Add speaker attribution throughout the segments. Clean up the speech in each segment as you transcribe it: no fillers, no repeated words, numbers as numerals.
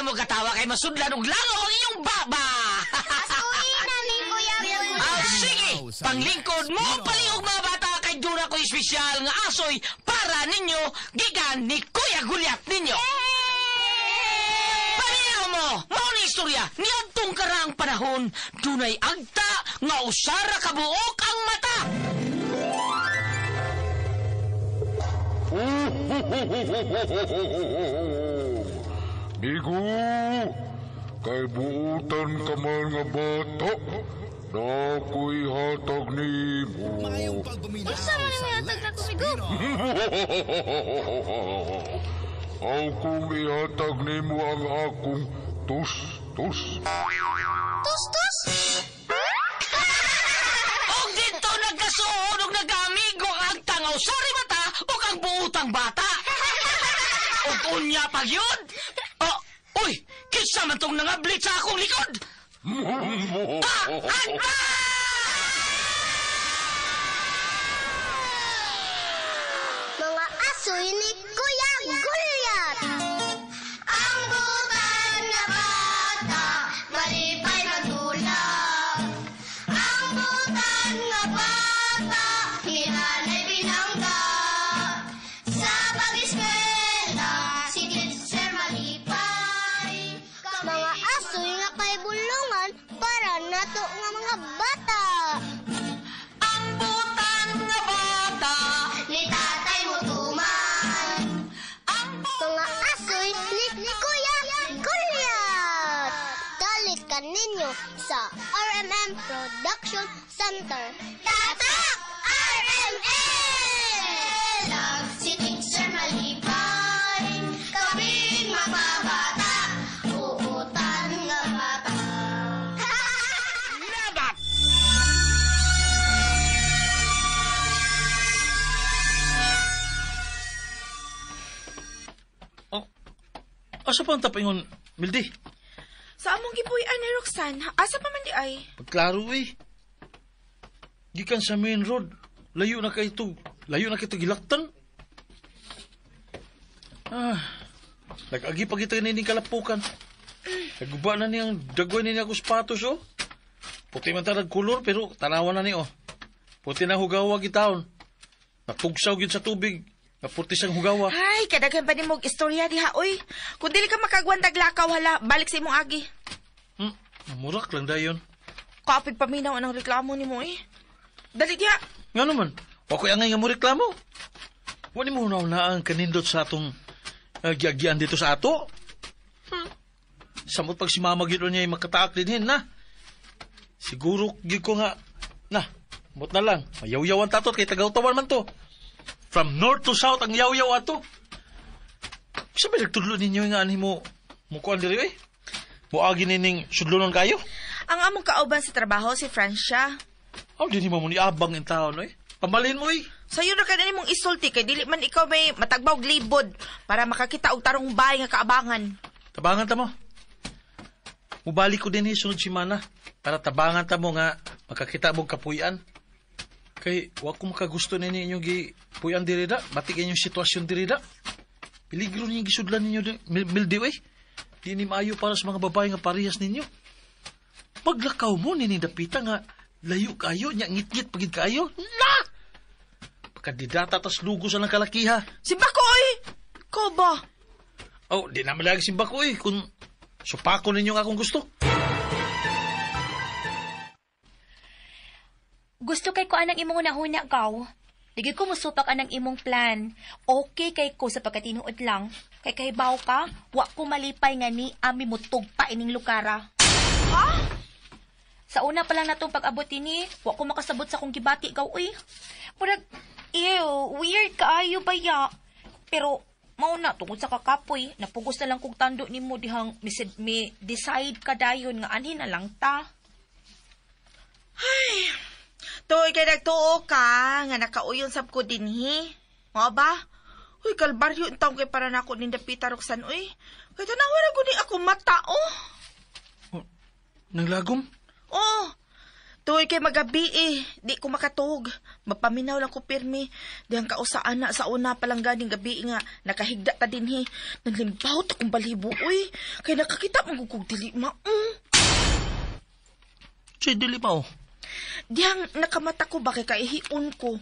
Speaker 1: na mo katawa kay masudlan og langaw ang inyong baba.
Speaker 2: Asuhin na ni Kuya Goliath.
Speaker 1: Ah, sige, panglingkod mo palihog mga bata kay duna ko espesyal nga asoy para ninyo gikan ni Kuya Gulyat ninyo. Paminaw mo, mao ni istorya niadtong karaang panahon dunay agta nga usara ka buok ang mata.
Speaker 3: Migo, kay buutan ka man nga bata, nako'y hatag nimo.
Speaker 4: Maayong pagpaminaw
Speaker 2: Unsa man
Speaker 4: sa
Speaker 2: ang hatag
Speaker 4: Let's
Speaker 2: nako, Migo?
Speaker 4: Pinoy.
Speaker 3: Aw kung ihatag nimo ang akong tus-tus.
Speaker 2: Tus-tus!
Speaker 1: Og dito nagkasuod og nagkaamigo ang agta nga usara mata ug ang buutang bata. Og unya pag yun. Oh, uy, kinsa man tong nangablit sa akong likod? Ah, agta!
Speaker 2: Mga asoy ni Kuya Goliath. Ang butan nga bata, malipay magdula. Ang butan nga bata, hinanay binangga. Sa pag-eskwela, si teacher malipay. Mga asoy nga kay bulungan para nato nga mga bata.
Speaker 1: Ang butan nga bata,
Speaker 2: Ni tatay mo tuman.
Speaker 1: ang
Speaker 2: Mga asoy ni Kuya Goliath. Dalit ka ninyo sa RMM Production Center. Tatak! RMN! Si teacher malipay, kaming mga bata, uutan nga bata.
Speaker 1: Nabat!
Speaker 5: Oh, asa pa ang tapingon, Mildi?
Speaker 6: Sa among gipuy-an ni Roxanne, asa pa man di ay?
Speaker 5: Pagklaro eh. Gikan sa main road, layo na kay ito, layo na kito gilaktan. Ah, nag-agi pa kita nining kalapukan. Naguba na niyang dagway niya ako sapatos, oh. Puti man ta kulor, pero tanawan na ni, oh. Puti na hugawa gitaon. Napugsaw gid sa tubig. Naputi siyang hugawa.
Speaker 6: Ay, kadaghan pa ni mong istorya diha, oy. Kung dili ka makagwantag lakaw, hala, balik sa imong agi.
Speaker 5: Murak lang dayon.
Speaker 6: Kapig paminaw ang reklamo nimo, eh. Dali diha.
Speaker 5: Nga naman, wa ko'y angay nga mo reklamo. Wa ni mo na ang kanindot sa atong giagian dito sa ato. Samot pag si mama gyud niya makataak dinhin na. Siguro gyud ko nga na, mot na lang. Mayawyawan tatot kay tagawtawan man to. From north to south ang yaw-yaw ato. Sa ba nagtudlo ninyo nga ani mo mukuan diri eh? Muagi nining sudlonon kayo?
Speaker 6: Ang among kauban sa trabaho si Francia.
Speaker 5: Aw, di mo ni abang in taon eh. Pamalin mo eh.
Speaker 6: Sayo ra ka na nimong isulti kay dili man ikaw may matagbaw og libod para makakita og tarong bahay nga kaabangan.
Speaker 5: Tabangan ta mo. Mubalik ko din sunod simana para tabangan ta mo nga makakita mo kapuyan. Kay wa ko makagusto nini inyong gipuyan diri da, batik inyong sitwasyon diri da. Peligro ninyong gisudlan ninyo mildi eh. Di ni maayo para sa mga babae nga parehas ninyo. Paglakaw mo nini dapita nga layo kayo nya ngit-ngit pagid kayo. Na! Pagkandidata tas lugo sa lang kalakiha.
Speaker 6: Simbako oy. Ko ba?
Speaker 5: Oh, di naman lagi simbako eh. Kung supako ninyo ang akong gusto.
Speaker 7: Gusto kay ko anang imong hunahuna gaw. Digi ko musupak anang imong plan. Okay kay ko sa pagkatinuod lang. Kay kahibaw ka, wa ko malipay nga ni ami mutug pa ining lukara.
Speaker 6: Ha?
Speaker 7: Sa una pa lang natong pag-abot ini, wa ko makasabot sa akong gibati gaw uy. Murag, ew, weird kaayo ba ya? Pero mao na tungod sa kakapoy, napugos na lang kog tando nimo dihang mi decide ka dayon nga anhin na lang ta.
Speaker 6: Ay, tuoy kay nagtuo ka nga nakauyon sab ko dinhi. Mao ba? Uy, kalbaryo in taong kay para nako ning dapita Roxanne, uy. Kay tanawa ra gud ni ako mata, oh.
Speaker 5: Oh, nang lagom?
Speaker 6: Oh. Tuoy kay magabi eh. Di ko makatug. Mapaminaw lang ko pirmi. Dihang kausaan na sa una pa lang ganing gabi nga. Nakahigda ta dinhi. Nanlimbaw ta kong balibo, uy. Kay nakakita mo kog dili ma.
Speaker 5: Say, dili pa oh.
Speaker 6: Dihang nakamata ko ba kay kaihion ko.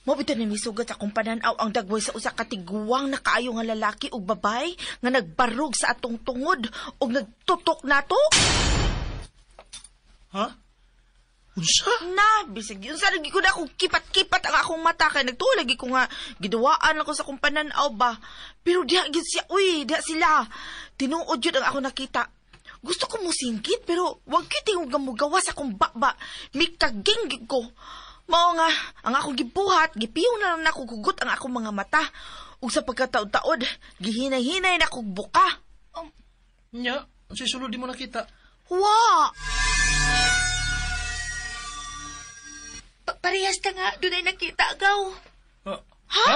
Speaker 6: Mao bitaw ni misugat sa akong pananaw ang dagway sa usa ka tiguang na kaayo nga lalaki ug babay nga nagbarog sa atong tungod ug nagtutok nato.
Speaker 5: Ha? Unsa?
Speaker 6: Na, bisag yun. Sa lagi ko na akong kipat-kipat ang akong mata kay nagtuo lagi ko nga giduwaan ako sa akong pananaw ba. Pero diha gid siya, uy, diha sila. Tinuod yun ang ako nakita. Gusto ko mo singkit pero wag gyud tingog nga mugawas akong baba. Mikaging gid ko. Mao nga ang akong gibuhat, gipiyo na lang nako gugot ang akong mga mata. Ug sa pagkataod-taod, gihinay-hinay na kog buka.
Speaker 5: Nya, unsay sulod di mo nakita?
Speaker 6: Wa!
Speaker 7: Parehas ta nga, dunay nakita, gaw.
Speaker 5: Ha? Ha?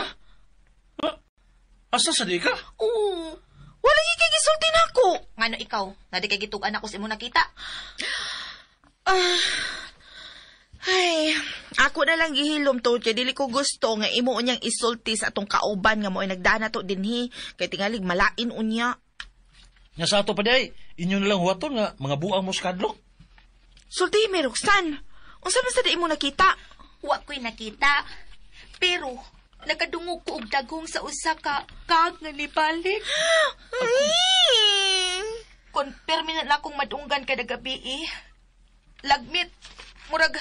Speaker 5: Asa sa di ka?
Speaker 7: Oo.
Speaker 6: Wala gyud kay gisulti nako.
Speaker 7: Ngano ikaw, nga di kay gitug-an ako sa imo nakita?
Speaker 6: Ay, ako na lang gihilom to kay dili ko gusto nga imo unyang isulti sa atong kauban nga mo'y nagdana to dinhi kay tingalig malain unya.
Speaker 5: Nya sa ato pa di ay, inyo na lang huwaton nga mga buang mo sa kadlok.
Speaker 6: Sulti mi Roxanne. Unsa man sa di imo nakita?
Speaker 7: Wa ko'y nakita. Pero nakadungog ko og dagong sa usa ka kag nga nibalik.
Speaker 6: Ay!
Speaker 7: Konfirme na akong madunggan kada gabi eh. Lagmit, murag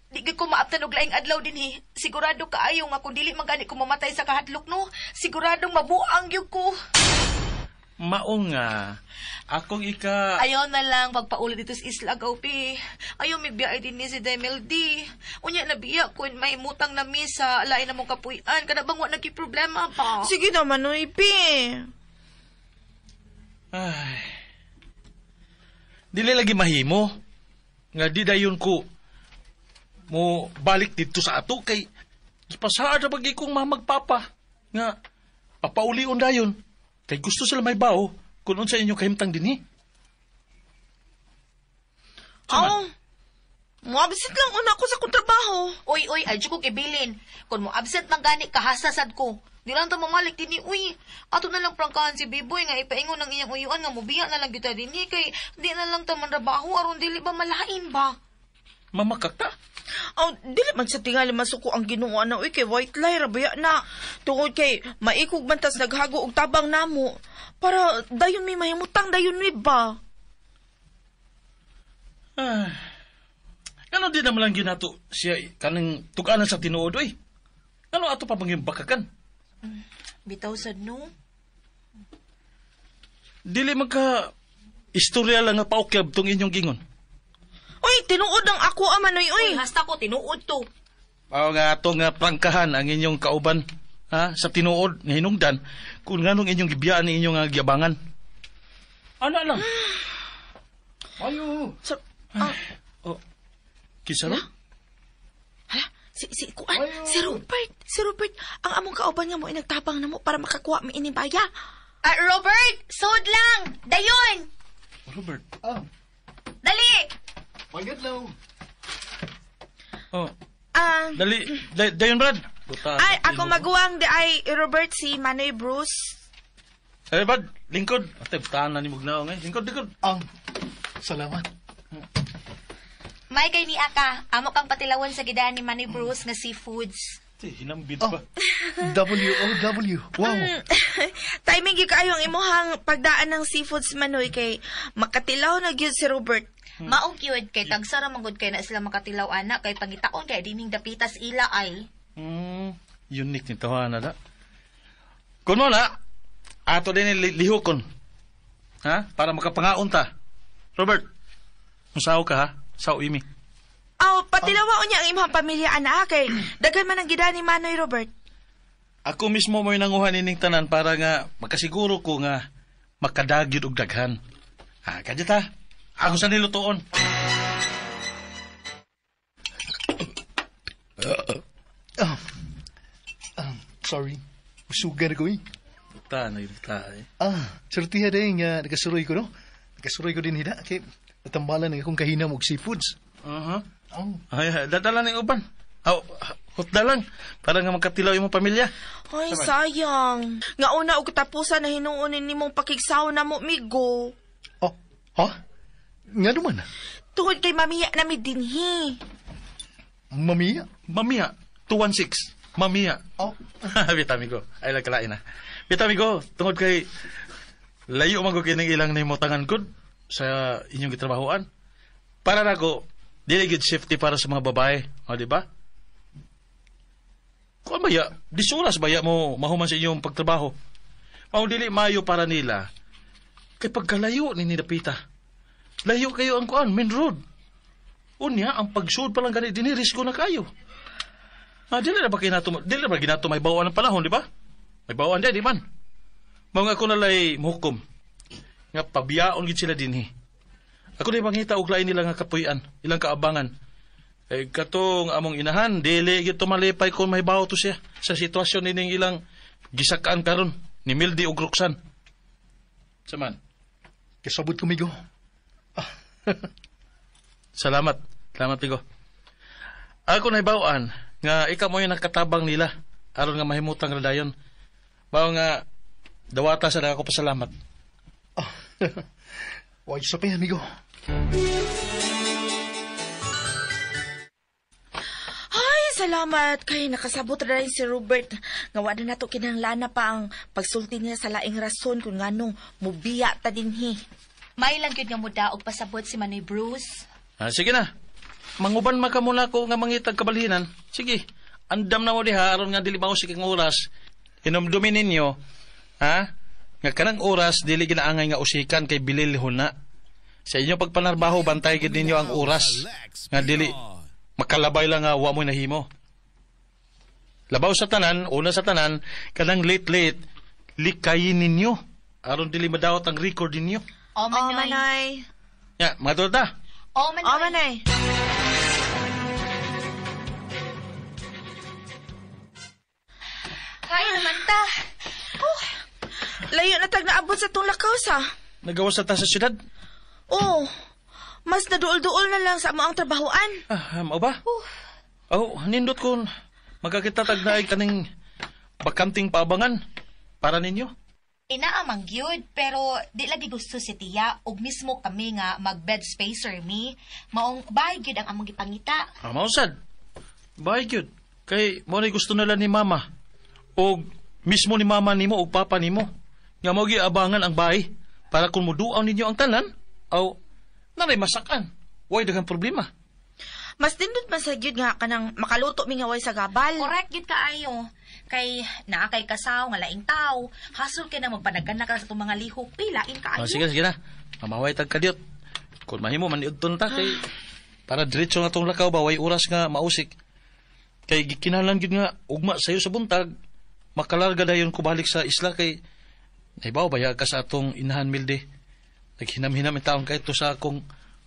Speaker 7: di gyud ko maaptan og laing adlaw dinhi. Sigurado kaayo nga kung dili man gani ko mamatay sa kahadlok no, siguradong mabuang gyud ko.
Speaker 5: Mao nga, akong ika...
Speaker 7: Ayaw na lang pagpaulit dito sa Isla Gaupi. Ayaw may biyay din ni si Demel D. Unya na biya ko may mutang na misa, lain na mong kapuy-an. Kada bang wa nagki problema pa.
Speaker 6: Sige naman, uy, pi.
Speaker 5: Ay. Dili lagi mahimo. Nga di dayon ko mo balik dito sa ato kay pasaad na bagay kong mamagpapa. Nga papaulion dayon. Kay gusto sila may bao kung unsa inyong kahimtang dinhi.
Speaker 6: Aw. Mo-absent lang una ko sa akong trabaho.
Speaker 7: Uy, uy, ay ko kibilin. Kung mo absent man gani, kahasasad ko. Di lang ta mamalik dinhi, uy. Ato na lang prangkahan si Biboy nga ipaingon ang iyang uyuan nga mubiya na lang gyud ta dinhi kay di na lang ta manrabaho aron dili ba malain ba?
Speaker 5: Mamakakta.
Speaker 6: Aw, dili man sa tingali masuko ang Ginoo na uy kay white lie ra baya na. Tungod kay maikog man tas naghago og tabang namo para dayon mi mahimutang dayon mi ba.
Speaker 5: Ay. Ano di naman lang ginato siya kanang tug-anan sa tinuod oy. Ano ato pa bang bakakan?
Speaker 7: Bitaw sad no.
Speaker 5: Dili man ka istorya lang nga paukyab tong inyong gingon.
Speaker 6: Uy, tinuod ang ako aman uy uy.
Speaker 7: Uy, hasta ko tinuod to.
Speaker 5: Mao nga ato nga prangkahan ang inyong kauban ha sa tinuod nga hinungdan kung nganong inyong gibiyaan ni inyong nga giyabangan. Ana lang. Ayo.
Speaker 6: Sa,
Speaker 5: Oh. Kinsa ro?
Speaker 6: hala, si kuan, si Rupert, si Rupert, ang among kauban nga mo nagtabang namo para makakuha mi ini baya.
Speaker 7: Ah, Robert, sud lang. Dayon.
Speaker 5: Robert.
Speaker 4: Ah,
Speaker 7: Dali.
Speaker 4: pangadlaw.
Speaker 5: Oh,
Speaker 6: Ah,
Speaker 5: dali dayon Brad. Buta.
Speaker 6: ay ako maguwang di ay Robert si Manoy Bruce.
Speaker 5: Eh Brad, lingkod. Ate butahan na ni mugnaong eh. Lingkod, lingkod.
Speaker 4: Ang, salamat.
Speaker 7: May kay ni Aka, amo kang patilawan sa gidaan ni Manny Bruce nga seafoods.
Speaker 5: Ate, hinambit
Speaker 4: Oh.
Speaker 5: pa.
Speaker 4: W-O-W. Wow.
Speaker 6: Timing gyud kaayo ang imuhang pagdaan ng seafoods Manoy kay makatilaw na gyud si Robert.
Speaker 7: Mao gyud kay tagsara man gud kay na sila makatilaw ana kay pangitaon kay dining dapitas ila ay.
Speaker 5: Unique ni tawana da. Kun wala, ato din lihokon. Ha? Para makapangaon ta. Robert, musaw ka ha? Saw imi.
Speaker 6: Aw, patilawa unya ang imong pamilya ana kay daghan man ang gidaan ni Manoy Robert.
Speaker 5: Ako mismo mo'y nanguha nining tanan para nga makasiguro ko nga makadagyod og daghan. Ha, kadya ta. Ako sa nilutoon.
Speaker 4: Sorry. Usugan ko eh.
Speaker 5: Buta na yung buta eh.
Speaker 4: Ah, surtiha din nga nakasuroy ko no. Nakasuroy ko din hida kay natambalan ang akong kahinam og seafoods.
Speaker 5: Aha.
Speaker 4: Oh.
Speaker 5: Ay, dadala ning uban. Aw, hutda lang para nga magkatilaw imong pamilya.
Speaker 6: Ay, sayang. Nga una og katapusan na hinuon nimong pakigsaw na mo, Migo.
Speaker 4: Oh, ha? Nga naman.
Speaker 6: Tungod kay mamiya nami dinhi.
Speaker 4: Mamiya?
Speaker 5: Mamiya, 216. Mamiya.
Speaker 4: Oh.
Speaker 5: Bita, amigo. Ay, lagkalain na. Bita, amigo, tungod kay layo man ko kining ilang nahimutangan gud sa inyong gitrabahoan. Para nako, dili gyud safety para sa mga babae, o di ba? Kuan baya, disuras baya mo mahuman sa inyong pagtrabaho. Mao dili maayo para nila. Kay pagkalayo ni Dapita. Layo kayo ang kuan, main road. Unya, ang pagsud pa lang gani dinhi risko na kayo. Ah, dili na ba kinato, dili na ba ginato may bawaan ng panahon, di ba? May bawaan di man. Mao nga ako nalay muhukom nga pabiyaon gid sila dinhi. Ako na mangita og lain nila nga kapuy-an, ilang kaabangan. Eh, katong among inahan, dili gid tumalipay kung may bawo to siya sa sitwasyon nining ilang gisakaan karon ni Mildy ug Roxanne. Saman.
Speaker 4: Kasabot ko, Migo.
Speaker 5: Salamat. Salamat, Migo. Ako na bawaan nga ikaw mo yung nakatabang nila aron nga mahimutang radayon. Mao nga dawata sa ako pasalamat.
Speaker 4: Oh. Why sa pa, amigo?
Speaker 6: Ay, salamat kay nakasabot ra rin si Robert. Nga wa na nato kinahanglan pa ang pagsulti niya sa laing rason kung nganong mubiya ta dinhi.
Speaker 7: May lang gyud nga mudaog pasabot si Manoy Bruce.
Speaker 5: Ah, sige na. Manguban man ka muna ko nga mangitag kabalhinan. Sige. Andam na mo diha aron nga dili mausik ang oras. Hinumdumin ninyo, ha? Nga kanang oras dili ginaangay nga usikan kay bililhon na. Sa inyo pagpanarbaho bantay gid ninyo ang oras nga dili makalabay lang nga wa mo'y nahimo. Labaw sa tanan, una sa tanan, kanang late-late likayin ninyo aron dili madawat ang record ninyo.
Speaker 7: O,
Speaker 6: Oh,
Speaker 7: Manoy.
Speaker 6: Manoy.
Speaker 5: Ya, mga torta.
Speaker 7: O, Manoy.
Speaker 6: Oh, Manoy.
Speaker 7: Kain naman ta.
Speaker 6: Layo na tag naabot sa tong lakaw sa.
Speaker 5: Nagawas na ta sa syudad.
Speaker 6: Oh, mas naduol-duol na lang sa amo ang trabahoan.
Speaker 5: Ah, mao ba? Oh, nindot kon magkakita tag naay kaning bakanting paabangan para ninyo.
Speaker 7: Inaamang gyud, pero di lagi gusto si Tia og mismo kami nga mag bed spacer mi. Maong bahay gyud ang among gipangita.
Speaker 5: Ah, mao sad. Bahay gyud. Kay mo ni gusto nila ni mama. Og mismo ni mama nimo og papa nimo. Nga mao abangan ang bahay para kung muduaw ninyo ang tanan, aw naray masakan. Way daghang problema.
Speaker 6: Mas nindot man sa gyud nga kanang makaluto mi nga way sa gabal.
Speaker 7: Correct gyud kaayo. Kay naa kay kasaw nga laing tawo, hasol kay na magpanagana ka sa itong mga lihok. Uy, lain kaayo.
Speaker 5: Ah, sige, sige na. Mamaway tag kadyot. Kung mahimo maniudton ta kay para diretso na tong lakaw ba way oras nga mausik. Kay gikinahanglan gyud nga ugma sayo sa buntag, makalarga dayon ko balik sa isla kay naibaw baya ka sa atong inahan Milde. Naghinam-hinam ang taon kay to sa akong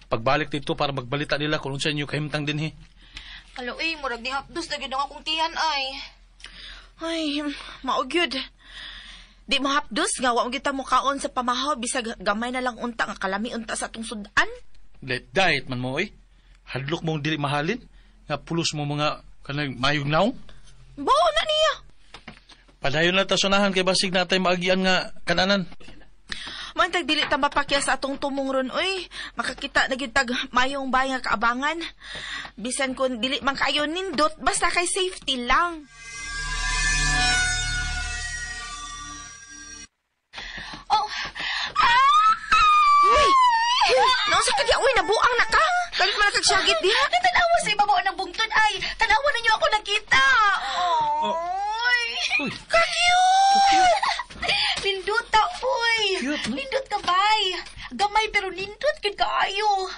Speaker 5: pagbalik dito para magbalita nila kung unsa inyo kahimtang dinhi.
Speaker 7: Alo, uy, murag ni hapdos na gyud ang akong tiyan ay.
Speaker 6: Ay, mao gyud. Di mo hapdos nga wa mo gyud ta mukaon sa pamahaw bisag gamay na lang unta nga kalami unta sa atong sudan.
Speaker 5: Let diet man mo oy. Hadlok mong dili mahalin nga pulos mo mga kanang mayong naong.
Speaker 6: Bao na niya.
Speaker 5: Padayon na ta sunahan kay basig natay maagian nga kananan.
Speaker 6: Mantag dili ta mapakya sa atong tumong ron oy. Makakita na gyud tag mayong bay nga kaabangan. Bisan kun dili man kayo nindot basta kay safety lang.
Speaker 7: Oh. Ah!
Speaker 6: Uy! Naunsa ka diya? Uy, nabuang na ka. Kalit man nakagsagit diha.
Speaker 7: Natanawa sa ibabaw ng bungtod ay. Tanawa ninyo ako nakita. Oy.
Speaker 5: Uy,
Speaker 7: Ka-cute! Nindot ta, uy.
Speaker 5: Cute, no?
Speaker 7: Nindot ka, bay. Gamay pero nindot gid kaayo.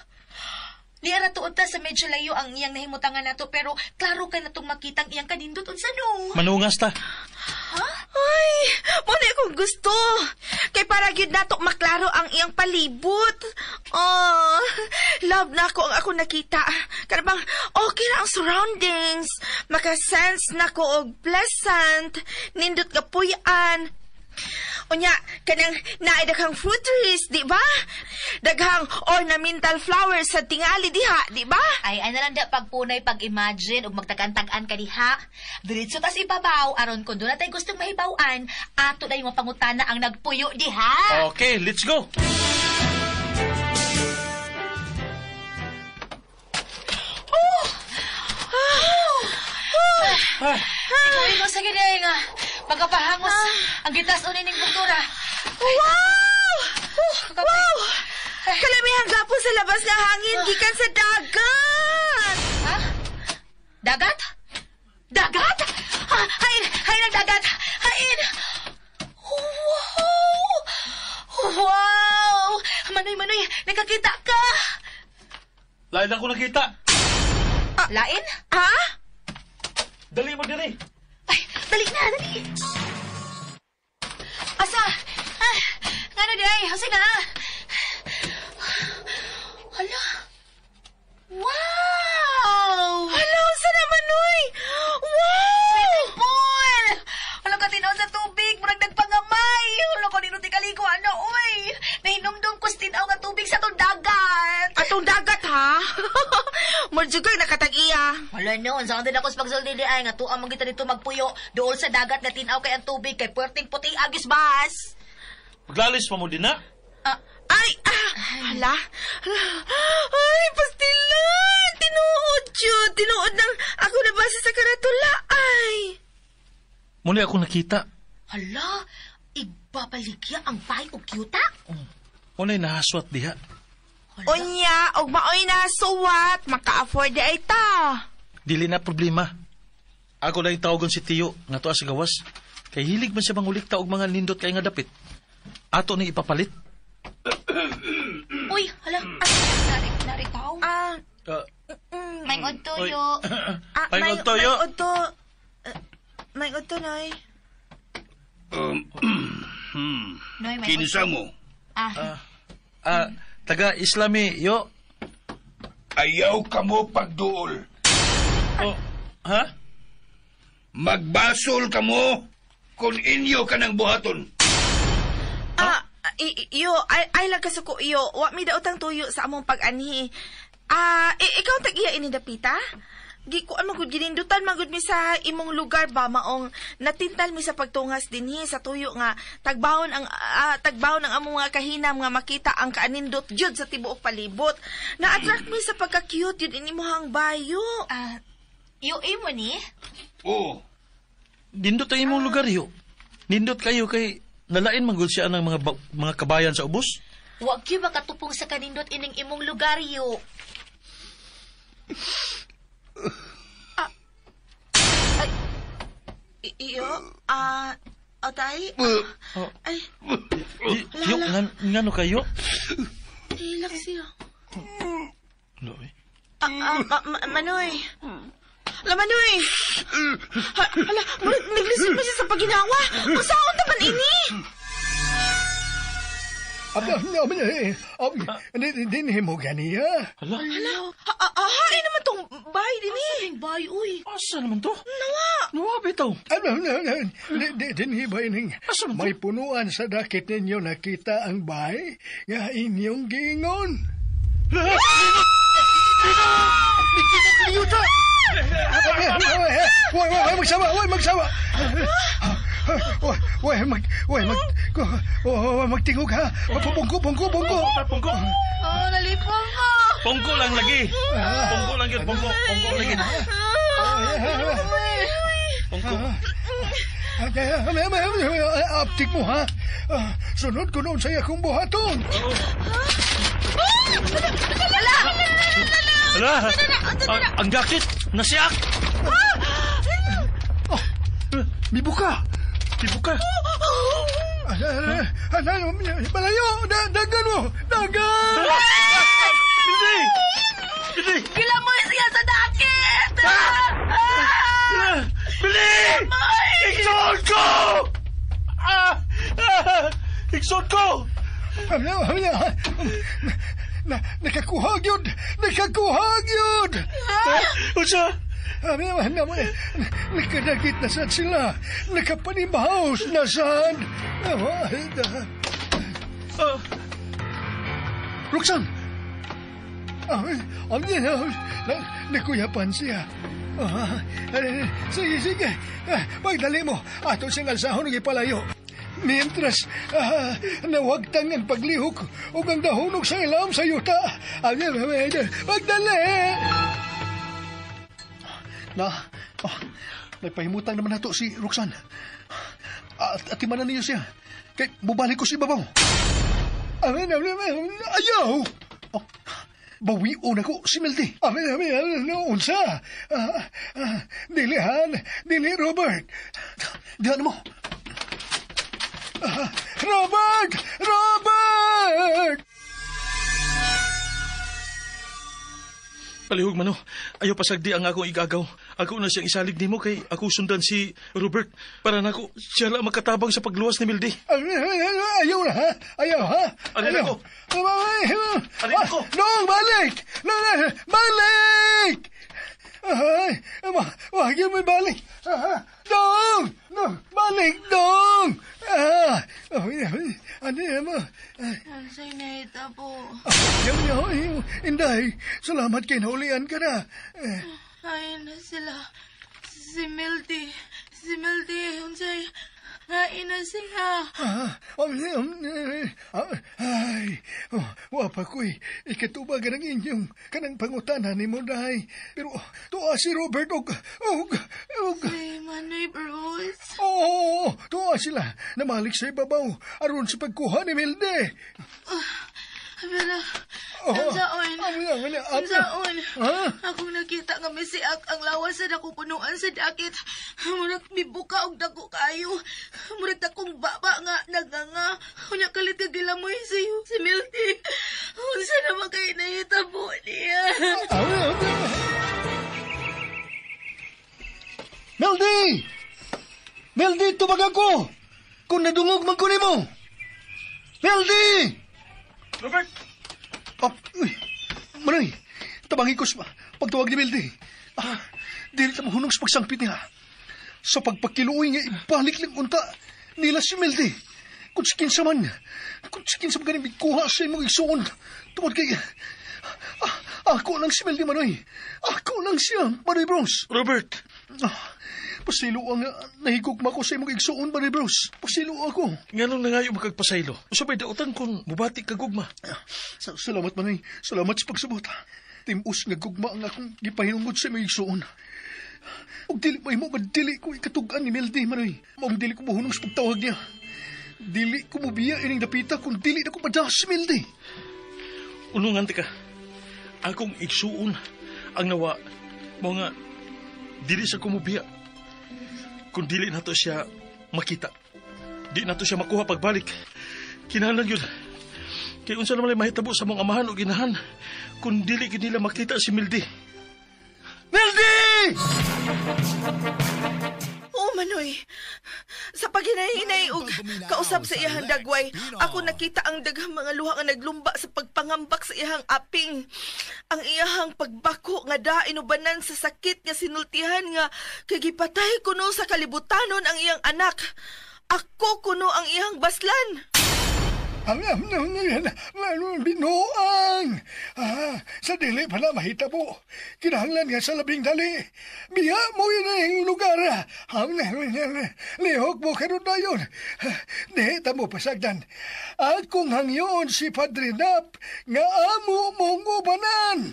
Speaker 7: Niara tuod ta sa medyo layo ang iyang nahimutangan nato pero klaro kay natong makitang iyang kanindot unsa no.
Speaker 5: Manungas ta.
Speaker 6: Ay, mo na akong gusto. Kay para gyud nato maklaro ang iyang palibot. Oh, love na ako ang ako nakita. Kana bang okay ra ang surroundings. Maka-sense na ko og pleasant, nindot nga puy-an. Unya, kanang naay daghang fruit trees, di ba? Daghang ornamental flowers sa tingali diha, di ba?
Speaker 7: Ay, ay na lang da pagpunay pag-imagine ug magtagan-tagan ka diha. Diretso tas ibabaw aron kun doon natay gustong mahibaw-an, ato na yung mapangutana ang nagpuyo diha.
Speaker 5: Okay, let's go.
Speaker 7: Ikaw sa gid nga pagkapahangos ang gitas unin ning kultura.
Speaker 6: Wow! Wow! Kalamihan gapon sa labas nga hangin gikan sa dagat.
Speaker 7: Ha? Dagat? Dagat? Ha, hain, hain ang dagat. Hain. Wow! Wow! Manoy, manoy, nakakita ka.
Speaker 5: Lain ako nakita.
Speaker 7: Lain?
Speaker 6: Ha?
Speaker 5: Dali mo diri.
Speaker 7: Ay, dali na, dali. Asa? Ah, ngano di ay? Asa na? Hala. Wow!
Speaker 6: Hala, unsa naman oy? Wow!
Speaker 7: Swimming pool! Hala ka tinaw sa tubig, murag nagpangamay. Hala ko nino kaliko ano, oy. Nahinumdum ko sa tinaw nga tubig sa tong dagat.
Speaker 6: Atong dagat ha? Murjud kay nakatag-iya.
Speaker 7: Hala no, unsa din ako sa pagsulti di ay nga tuang man kita dito magpuyo dool sa dagat nga tinaw kay ang tubig kay puwerteng puti agis bas.
Speaker 5: Maglalis pa mo din na.
Speaker 6: Ay, hala. Ay, pastilan. Tinuod yun. Tinuod ng ako nabasa sa karatula. Ay.
Speaker 5: Muli ako nakita.
Speaker 7: Hala, igbabaligya ang bahay og kyuta?
Speaker 5: Unay nahaswat diha.
Speaker 6: Unya, og maoy na suwat, maka-afford di ay ta.
Speaker 5: Dili na problema. Ako lang tawagon si Tiyo nga tuwa sa gawas. Kay hilig man siya mangulikta og mga nindot kay nga dapit. Ato ni ipapalit.
Speaker 7: Uy, hala. Nari tao. May tuyo.
Speaker 5: May tuyo.
Speaker 6: May udto. May udto, Noy.
Speaker 7: Noy, may
Speaker 8: Kinsa mo?
Speaker 5: Taga Islami yo.
Speaker 8: Ayaw ka mo pagduol.
Speaker 5: Oh, ha?
Speaker 8: Magbasol ka mo kung inyo ka ng buhaton.
Speaker 6: Iyo, ay lang kasuko iyo. Wa mi daotang tuyo sa among pag-anhi. Ikaw tag-iya ini dapita? Gikuan man gud ginindutan man gud mi sa imong lugar ba maong natintal mi sa pagtungas dinhi sa tuyo nga tagbahon ang tagbahon ang among mga kahinam nga makita ang kaanindot jud sa tibuok palibot. Na-attract mi sa pagka-cute jud ini imong bayo.
Speaker 7: Iyo imo ni?
Speaker 8: Oo.
Speaker 5: Nindot ang imong lugar yo. Nindot kayo kay nalain man gud siya ng mga kabayan sa ubos.
Speaker 7: Wa gyud makatupong sa kanindot ining imong lugar yo.
Speaker 6: Iyo, otay? Ay,
Speaker 5: Yo, ngano kayo?
Speaker 6: hilak siya.
Speaker 5: Lo, eh.
Speaker 6: Manoy. Hala, Manoy. Hala, naglisod pa siya sa paginawa. Usaon ta man ini?
Speaker 4: Dinhi mo ganiya.
Speaker 5: Hala.
Speaker 6: Hala, hain naman tong bahay dinhi.
Speaker 7: Asa bahay, uy?
Speaker 5: Asa naman to?
Speaker 6: Nawa.
Speaker 5: Nawa, bitaw.
Speaker 4: Dinhi ba ining may punuan sa dakit ninyo nakita ang bahay nga inyong giingon? Way, magsawa, way, magsawa. Way, magtingog ha. Bungko, bungko, bungko.
Speaker 5: Bungko.
Speaker 6: Oh, nalipong ko.
Speaker 5: Bungko lang lagi. Bungko lang yun, bungko. Bungko lagi. Bungko.
Speaker 4: Aptik mo ha. Sunod ko noon sa akong buhaton.
Speaker 6: Hala!
Speaker 5: Hala! Ang dakit! Nasiyak!
Speaker 4: Mibuka!
Speaker 5: Mibuka!
Speaker 4: Malayo! Dagan mo! Dagan!
Speaker 5: Hindi! Hindi!
Speaker 7: Gilamoy siya sa dakit!
Speaker 5: Bili! Igsoon ko! Igsoon ko!
Speaker 4: Nakakuha gyud! Nakakuha gyud!
Speaker 5: Unsa?
Speaker 4: Nakadagit na sad sila. Nakapanimahaos na sad. Roxanne! Nakuyapan siya. Sige, sige. Pagdali mo, ato siyang alsahon ng ipalayo. Mientras, nawagtang ang paglihok o ang dahunog sa ilam sa yuta. Pagdali! Na, nagpahimutang naman nato si Roxanne. At atimanan niyo siya. Kay bubalik ko si babaw. Ayaw! Oh, bawion ako si Meldy. Unsa? Dilihan, dili Robert. Diyan mo. Robert! Robert!
Speaker 5: Palihog mano, ayaw pasagdi ang akong igagaw. Ako na siyang isalig nimo kay ako sundan si Robert para nako siya lang makatabang sa pagluwas ni Mildy.
Speaker 4: Ayaw na ha? Ayaw ha?
Speaker 5: Alin ako? Alin ako?
Speaker 4: Nong, balik! Balik! Ay, wag yun may balik. Dong! Dong! Balik, dong! Ano yan mo?
Speaker 6: Unsay nahitabo?
Speaker 4: Inday, salamat kay naulian ka na.
Speaker 6: Ay na sila. Si Milty. Si Milty, unsay hain na siya.
Speaker 4: Ay, wapa ko'y ikatubag ng inyong kanang pangutana ni mo, day. Pero tuwa si Robert og.
Speaker 6: Si Manoy Bruce.
Speaker 4: Oo, tuwa sila. Namalik sa ibabaw aron sa pagkuha ni Milde.
Speaker 6: Pero, unsaon? Unsaon? Akong nakita nga may siak ang lawas sa nakupunuan sa dakit. Murag mibuka og dako kayo. Murag dakong baba nga naganga. Unya kalit ka gilamoy si Milty. Unsa naman kay nahitabo niya?
Speaker 4: Milty! Milty, tubag ako! Kung nadungog man ko nimo! Milty!
Speaker 5: Robert!
Speaker 4: Oh, uy, Manoy, tabangi ko sa pagtawag ni Mildy. Dili ta mahunong sa pagsangpit niya. Sa pagpakiluoy nga ibalik lang unta nila si Mildy. Kung sa kinsa man, ganing kuha sa imong igsuon. Tungod kay, ako lang si Mildy, Manoy. Ako lang siya, Manoy Bros.
Speaker 5: Robert!
Speaker 4: Pasilo ang nahigugma ko sa imong igsuon, Manoy Bros. Pasilo ako.
Speaker 5: Nganong nangayo makagpasaylo? Usabay dautan kung mubati ka gugma.
Speaker 4: Salamat, Manoy. Salamat sa pagsabot. Timus nga gugma ang akong gipahinungod sa imong igsuon. Ug dili may mo dili ko ikatug-an ni Meldy, Manoy. Maong dili ko mohunong sa pagtawag niya. Dili ko mobiya ining dapita kung dili na ko padala si Meldy.
Speaker 5: Unungan ka. Akong igsuon ang nawa mo nga dili sa kumubiya. Kung dili nato siya makita, di nato siya makuha pagbalik. Kinahanglan yun. Kay unsa naman mahitabo sa mong amahan o ginahan kung dili gid nila makita si Mildy.
Speaker 4: Mildy!
Speaker 6: Oo, Manoy. Sa paghinay-hinay og kausap sa iyahang dagway, ako nakita ang daghang mga luha nga naglumba sa pagpangambak sa iyahang aping. Ang iyahang pagbako nga dainubanan sa sakit nga sinultihan nga kay gipatay kuno sa kalibutanon ang iyang anak. Ako kuno ang iyang baslan.
Speaker 4: Binuang! Sa dili pala mahitabo. Kinahanglan nga sa labing dali. Biya mo yun ang lugar. Lihok mo karon na yun. Di, tamo pasagdan. Akong hangyon si Padre Nap nga amo mong ubanan.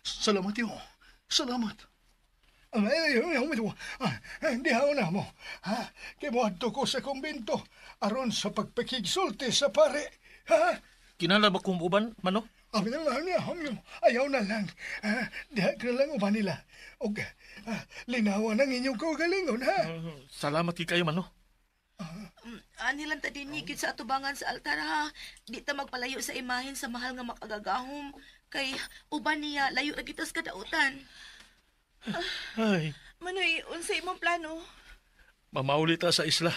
Speaker 4: Salamat yo. Salamat. Dihaw na mo. Kay mo adto ko sa kumbento aron sa pagpakigsulti sa pare. Ha?
Speaker 5: Kinahanglan ba kong uban, Mano?
Speaker 4: Ayaw na lang. Diha ka na lang uban nila. Og linawan ang inyong kaugalingon, ha?
Speaker 5: Salamat kay kayo, Mano.
Speaker 6: Ani lang ta dinigid sa atubangan sa altar, ha? Di ta magpalayo sa imahen sa mahal nga makagagahom. Kay uban niya, layo na kita sa kadautan.
Speaker 5: Ay.
Speaker 6: Manoy, unsa imong plano?
Speaker 5: Mamauli ta sa isla.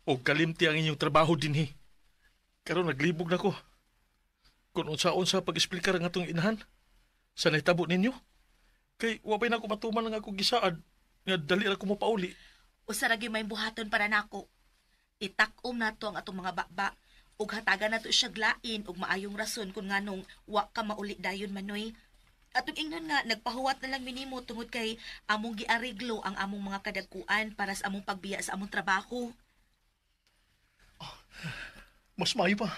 Speaker 5: O kalimti ang inyong trabaho dinhi. Karon naglibog na ko. Kung unsa-unsa pag-eksplikar ang atong inahan, sa nahitabo ninyo, Kay wa pa'y nako matuman ang akong gisaad nga dali ra ko mopauli.
Speaker 6: Usa ra gyud may buhaton para nako. Itak-om nato ang atong mga baba ug hatagan nato siya glain ug maayong rason kung nganong wa ka mauli dayon Manoy. Atong ingnon nga nagpahuwat na lang minimo tungod kay among giareglo ang among mga kadagkuan para sa among pagbiya sa among trabaho.
Speaker 4: Mas maayo pa.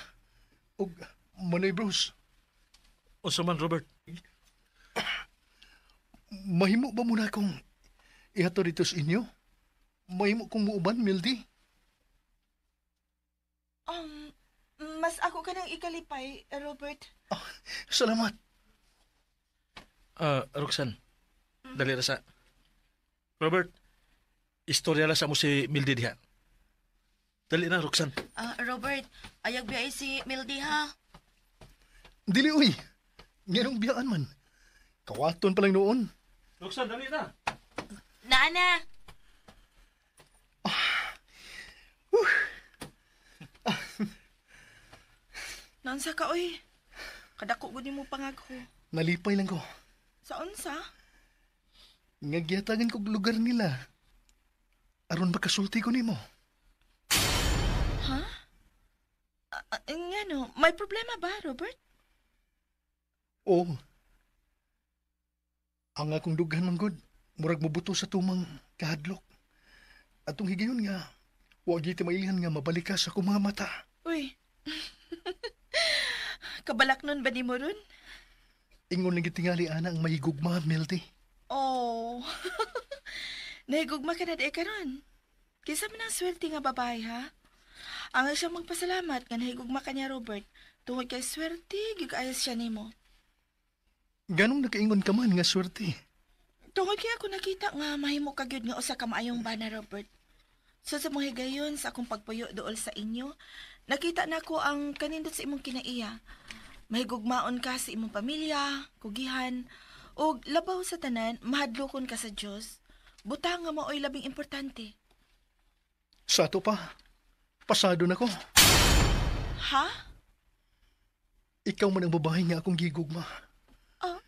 Speaker 4: Og Manoy Bruce,
Speaker 5: Unsa man, Robert?
Speaker 4: Mahimo ba muna akong ihato dito sa inyo? Mahimo kong muuban, Mildy?
Speaker 6: Mas ako ka nang ikalipay, Robert.
Speaker 4: Ah, salamat.
Speaker 5: Roxanne, dali ra sa. Robert, istorya la sa mo si Mildy diha. Dali na, Roxanne.
Speaker 6: Robert, ayag biyay si Mildy ha.
Speaker 4: Dili, uy. Nganong biyaan man. Kawaton pa lang noon.
Speaker 5: Roxanne, dali na.
Speaker 6: Naa na. Naunsa ka, oy. Kadako gud nimo pangagho.
Speaker 4: Nalipay lang ko.
Speaker 6: Sa unsa?
Speaker 4: Nga gihatagan kog lugar nila. Aron makasulti ko nimo.
Speaker 6: Ha? Ngano, may problema ba, Robert?
Speaker 4: Oo. Ang akong dughan man gud, murag mobuto sa tumang kahadlok. Atong higayon nga, wa gyud mailhan nga mabalik ka sa akong mga mata.
Speaker 6: Uy. Kabalak nun ba ni mo ron?
Speaker 4: Ingon lang gitingali ana ang mahigugma, Milty.
Speaker 6: Oh. Nahigugma ka na di karon. Kinsa man ang swerte nga babae, ha? Ang siya magpasalamat nga nahigugma ka niya, Robert. Tungod kay swerte, gyud kaayo siya nimo.
Speaker 4: Ganong nakaingon ka man nga swerte.
Speaker 6: Tungod kay ako nakita nga mahimo ka gyud nga usa ka maayong bana, Robert. So sa mga higayon sa akong pagpuyo dool sa inyo, nakita nako ang kanindot sa imong kinaiya. Mahigugmaon ka sa imong pamilya, kugihan, ug labaw sa tanan, mahadlokon ka sa Dios. Buta nga maoy labing importante.
Speaker 4: Sa ato pa, pasado na ko.
Speaker 6: Ha?
Speaker 4: Ikaw man ang babae nga akong gigugma.
Speaker 6: Ah?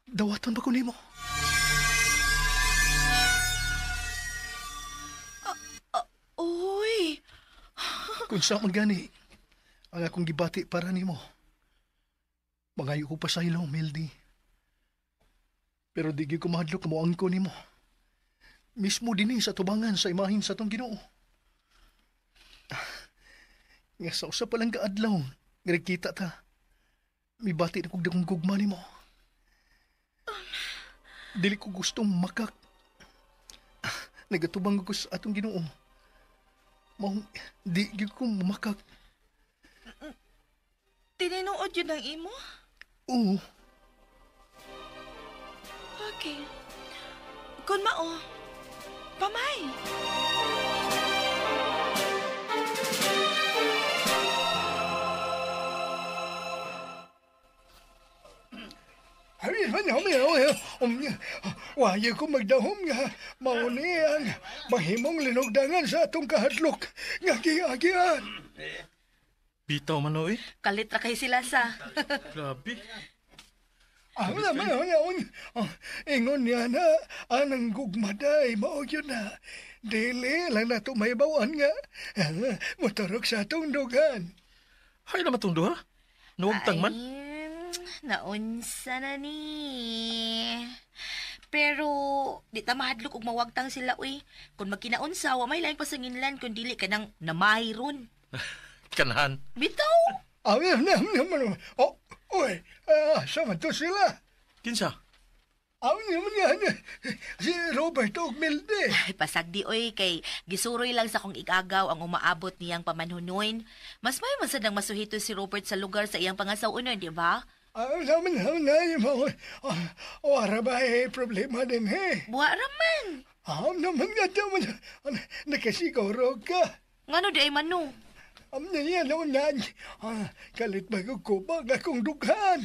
Speaker 4: Dawaton ba ko nimo?
Speaker 6: Uy!
Speaker 4: Kung sa man gani, ang akong gibati para nimo. Mangayo ko pa sa ilo, Mildy. Pero di gyud ko mahadlok mo angko nimo. Mismo dinhi sa tubangan sa imahin sa atong Ginoo. Nga sa usa pa lang kaadlaw, nga nagkita ta. Mibati na kog dakong gugma nimo. Dili ko gustong makak. Nagatubang ko sa atong Ginoo. Maong di gyud ko makak.
Speaker 6: Tinuod yun ang imo?
Speaker 4: Oo.
Speaker 6: Okay. Kung mao, pamay.
Speaker 8: Wayo ko magdahom nga mauni ang mahimong linugdangan sa atong kahadlok nga giagian.
Speaker 5: Bitaw man oy.
Speaker 6: Kalit ra kay sila sa.
Speaker 5: Grabe.
Speaker 8: Ingon niya na anang gugmaday mao yun na. Dili lang na ito may bawaan nga. Motorok sa atong dugan.
Speaker 5: Hay naman tong duha. Nuwagtang man.
Speaker 7: Ay, naunsa na ni. Pero di ta mahadlok og mawagtang sila uy. Kung magkinaunsa, wa may laing pasanginlan kun dili ka nang namayron.
Speaker 5: Kanahan.
Speaker 7: Bitaw.
Speaker 8: Oh, uy, sa man to sila?
Speaker 5: Kinsa?
Speaker 8: Si Robert og Milde.
Speaker 7: Ay, pasagdi oy kay gisuroy lang sa kong igagaw ang umaabot niyang pamanhunoyn. Mas may man sad nang masuhito si Robert sa lugar sa iyang pangasaw-unon, di ba?
Speaker 8: Wara ba eh, problema din eh.
Speaker 7: Buwa ra man.
Speaker 8: Naman nga naman, nakasiguro ka.
Speaker 7: Ngano di ay mano?
Speaker 8: Kalit ba ko kubag akong dughan?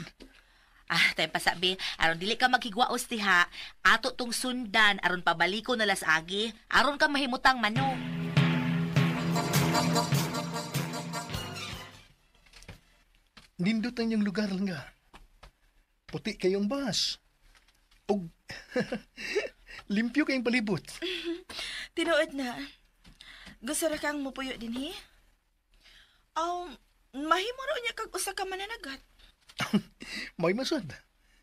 Speaker 7: Tayo pasabi, aron dili ka maghigwaos diha, ato tong sundan aron pabaliko na las agi, aron ka mahimutang mano.
Speaker 4: Nindot ang inyong lugar lang nga. Puti kayong bus. Og limpyo kayong palibot.
Speaker 6: Tinuod na. Gusto ra kang mupuyo din, he? Mahimo raw niya kag usa ka mananagat.
Speaker 4: May masad.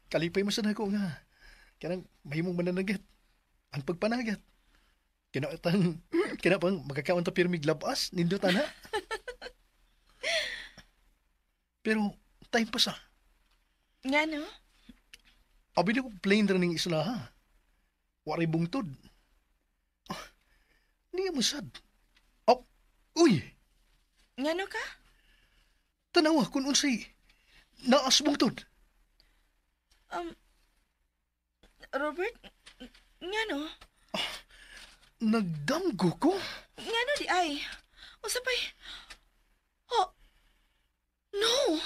Speaker 4: Kalipay masad ako nga. Kanang mahimong mananagat. Ang pagpanagat. Kina pang magkakaon ta pirmig labas, nindot ana. Pero time pa sa.
Speaker 6: Nga no?
Speaker 4: Abi di ko plane ra ning isla ha. Waray bungtod. Oh, niya masad. Oh, uy!
Speaker 6: Nga no ka?
Speaker 4: Tanawa kung unsay naas bungtod.
Speaker 6: Robert, nga no?
Speaker 4: Oh, nagdamgo ko?
Speaker 6: Nga no di ay. Usa pa'y... Oh, no!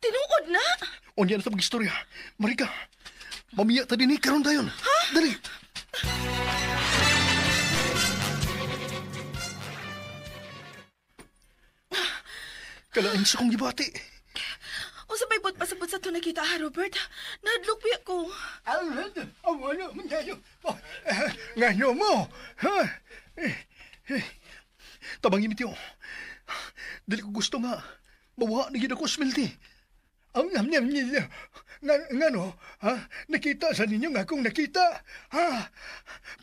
Speaker 6: Tinuod na!
Speaker 4: Unya na ito mag-istorya. Marika, mamiya ta din karon dayon. Ha? Dali! Kalain sa kong gibati.
Speaker 6: Usa pa'y buot pasabot sa ito nakita, ha, Robert? Nahadlok pa ko.
Speaker 8: Ngano mo? Ha?
Speaker 4: Tabangin itiyo. Dili ko gusto nga. Mawa ni gid ako smilti.
Speaker 8: Ang nam niya. Ngano? Ha? Nakita sa ninyo nga akong nakita. Ha?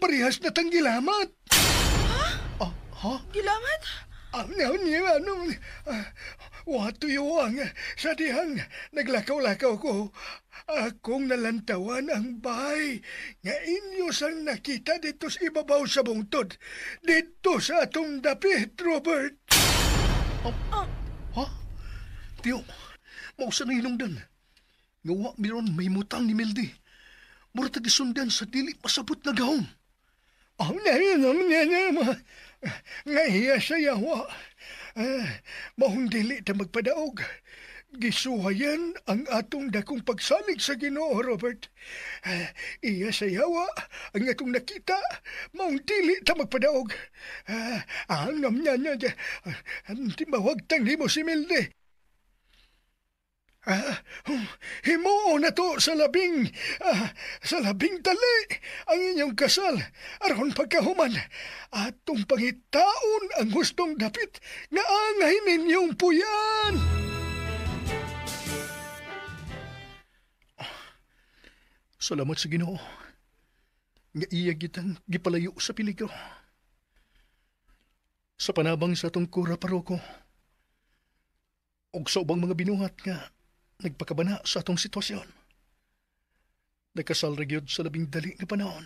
Speaker 8: Parehas na tang gilamat.
Speaker 6: Ha?
Speaker 4: Ah, ha?
Speaker 6: Gilamat?
Speaker 8: Ang niya, ano? Wato ang sa dihang naglakaw-lakaw ko. Akong nalantawan ang bahay nga inyo sang nakita dito sa ibabaw sa bungtod. Dito sa atong dapit, Robert.
Speaker 4: Oh, ha? Tiyo, mausa na hinungdan. Ngawa miron may mutang ni Meldy. Mura tagisundan sa dili masabot na gahom.
Speaker 8: Oh, ngahiya sa yawa. Mahong dili ta magpadaog. Gisuhayan ang atong dakong pagsalig sa Ginoo, Robert. Iya sa yawa ang atong nakita. Mahong dili ta magpadaog. Ang namnya niya, timawag tang nimo si Milde. Himuo na to sa labing dali ang inyong kasal aron pagkahuman atong pangitaon ang gustong dapit nga angay ninyong puyan.
Speaker 4: Salamat sa Ginoo nga iya gitang gipalayo sa peligro. Sa panabang sa atong kura paroko ug sa ubang mga binuhat nga nagpakabana sa atong sitwasyon. Nagkasal ra gyud sa labing dali nga panahon.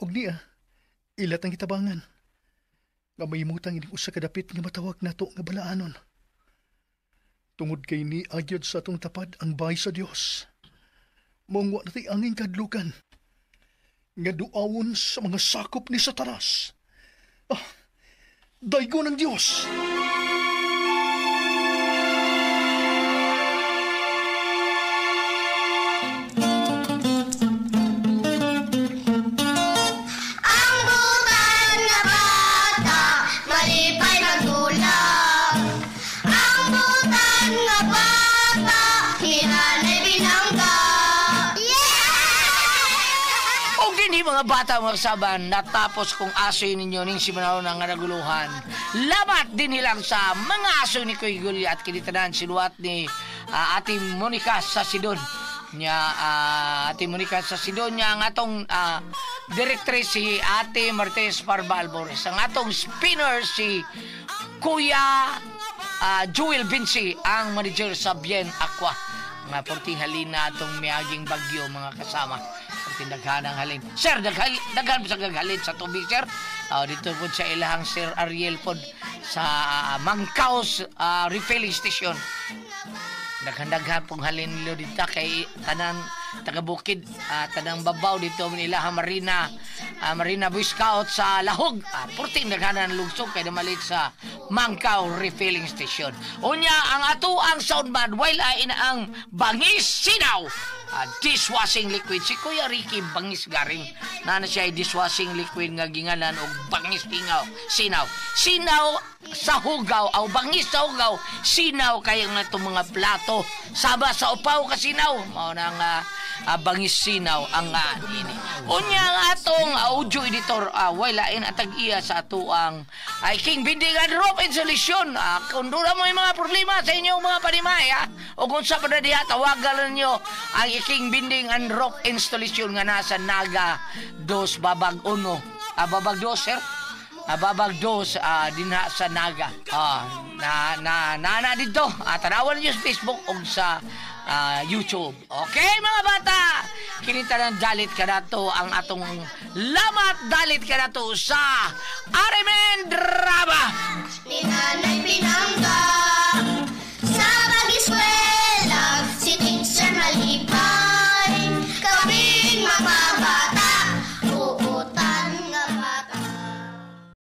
Speaker 4: Og niya, ilat ang gitabangan. Nga mahimutang ining usa ka dapit nga matawag nato nga balaanon. Tungod kay ni agyod sa atong tapad ang bahay sa Dios. Mong wa natay angin kadlukan nga duawon sa mga sakop ni Satanas. Ah, daygo ng Dios.
Speaker 1: Mga bata, mga kasaban, natapos kong asoy ninyo ning simanaw ng naguluhan. Lamat din nilang sa mga asoy ni Kuy Gulya at kinitanan sinuat ni Ate Monica sa Sidon. Nya, Ate Monica sa Sidon niya ang atong directrice si Ate Martes Parba Albores. Ang atong spinner si Kuya Joel Vinci, ang manager sa Bien Aqua. Nga porting halina atong miaging bagyo mga kasama. Daghan ang halin. Sir, daghan po sa gaghalin sa tubig, sir. Dito po sa ilahang Sir Ariel po sa Mangkaos Refilling Station. Daghan-daghan pong halin nilo dito kay tanang taga-bukid, tanang babaw dito ilahang Marina, Marina Boy Scout sa Lahog. Purting daghanan lugsog kay namalit sa Mangkaw Refilling Station. Unya, ang ato ang soundman while ay inaang Bangis Sinaw. Dishwashing liquid si Kuya Ricky Bangis Garing. Nana siya ay dishwashing liquid nga gingalan og bangis tingaw, sinaw. Sinaw sa hugaw aw bangis sa hugaw, sinaw kayo nga itong mga plato. Saba sa upaw kasinaw. Mao na nga bangis sinaw ang ini. Unya ang atong audio editor, way lain atag iya sa atuang ay King Binding and Rope Insulation. Kung doon mo yung mga problema sa inyong mga panimay, ha? O kung sa pa na diha, tawagan ninyo ang King Binding and Rope Installation nga nasa Naga 2 Babag 1. Babag 2, sir? Babag 2 dinha sa Naga. Na na na na dito. Tanawan niyo sa Facebook o sa YouTube. Okay, mga bata. Kini tanan dalit kanato ang atong lamat, dalit kanato sa RMN